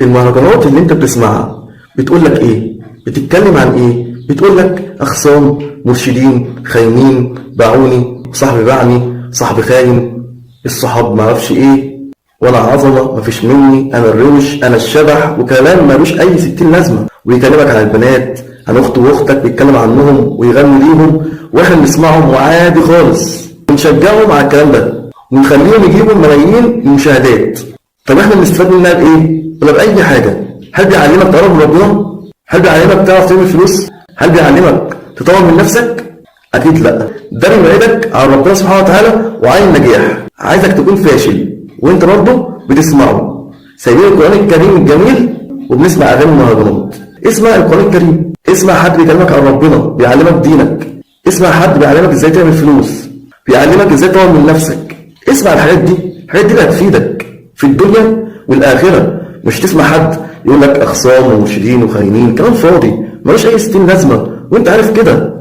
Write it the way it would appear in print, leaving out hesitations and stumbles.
المهرجانات اللي انت بتسمعها بتقول لك ايه؟ بتتكلم عن ايه؟ بتقول لك اخصام، مرشدين، خاينين، باعوني، صاحبي باعني، صاحبي خاين، الصحاب معرفش ايه، وانا عظمه مفيش مني، انا الروش، انا الشبح، وكلام ملوش اي ستين لازمه. ويكلمك عن البنات، عن اخته واختك، بيتكلم عنهم ويغني ليهم، واحنا بنسمعهم وعادي خالص، ونشجعهم على الكلام ده ونخليهم يجيبوا ملايين المشاهدات. طب احنا بنستفاد منها بايه؟ ولا باي حاجة؟ هل بيعلمك تقرب من ربنا؟ هل بيعلمك تعرف تعمل فلوس؟ هل بيعلمك تطور من نفسك؟ اكيد لا. ده بيبعدك عن ربنا سبحانه وتعالى وعن النجاح. عايزك تكون فاشل وانت برضه بتسمعه. سايبين القران الكريم الجميل وبنسمع اغاني المهرجانات. اسمع القران الكريم، اسمع حد بيكلمك عن ربنا، بيعلمك دينك، اسمع حد بيعلمك ازاي تعمل فلوس، بيعلمك ازاي تطور من نفسك. اسمع الحاجات دي، الحاجات دي اللي هتفيدك في الدنيا والاخره. مش تسمع حد يقول لك اخصام ومرشدين وخاينين، كلام فاضي ملوش اي ستين لازمه، وانت عارف كده.